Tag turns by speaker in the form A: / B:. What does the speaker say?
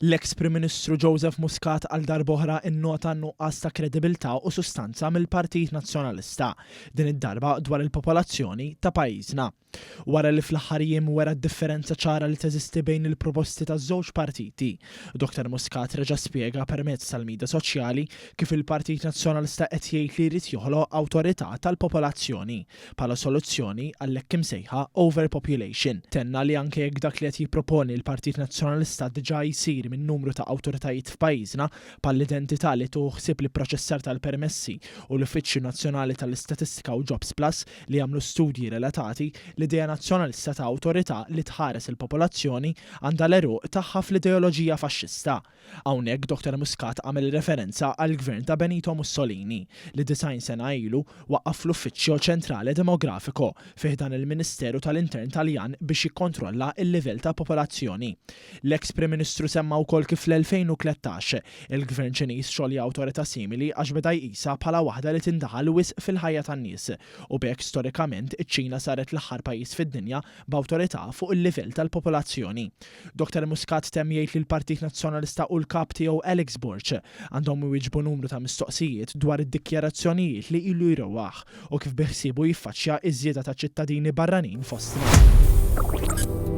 A: L-eks Prim Ministru Joseph Muscat għal darb'oħra nnota n-nuqqas ta' kredibilità u sustanza mill-Partit Nazzjonalista, din id-darba dwar il-popolazzjoni ta' pajjiżna. Wara li fl-aħħar jiem wera d-differenza ċara li teżisti bejn il-proposti taż-żewġ partiti, Dottor Muscat reġa' spjega permezz tal-midja soċjali kif il-Partit Nazzjonalista qed jgħid li jrid joħloq awtorità tal-popolazzjoni bħala soluzzjoni għall-hekk imsejħa overpopulation. Tenna li anke jekk dak li qed jipproponi l-Partit Nazzjonalista diġà jsir minn numru ta' awtoritajiet f'pajjiżna bħall-identità li tieħu ħsieb l-ipproċessar tal-permessi u l-Uffiċċju Nazzjonali tal-Istatistika u Jobsplus li jagħmlu studji relatati, l-idea Nazzjonalista ta' awtorità li tħares il-popolazzjoni għandha l-għeruq tagħha fl-ideoloġija faxxista. Hawnhekk Dottor Muscat għamel referenza għall-Gvern ta' Benito Mussolini li 90 sena ilu waqqaf l-Uffiċċjo Ċentrale Demografico fi ħdan il-Ministeru tal-Intern Taljan biex jikkontrolla l-livell ta' popolazzjoni. L-eks Prim Ministru semma wkoll kif fl-2013 il-Gvern Ċiniż xolja awtorità simili għax beda jqisha bħala waħda li tindaħal wisq fil-ħajja tan-nies u b'hekk storikament iċ-Ċina saret l-aħħar pajjiż fid-dinja b'awtorità fuq il-livell tal-popolazzjoni. Dottor Muscat temm jgħid li l-Partit Nazzjonalista u l-Kap tiegħu Alex Borg għandhom iwieġbu numru ta' mistoqsijiet dwar id-dikjarazzjonijiet li ilu jrewwaħ u kif biħsiebu jiffaċċja ż-żieda ta' ċittadini barranin fostna.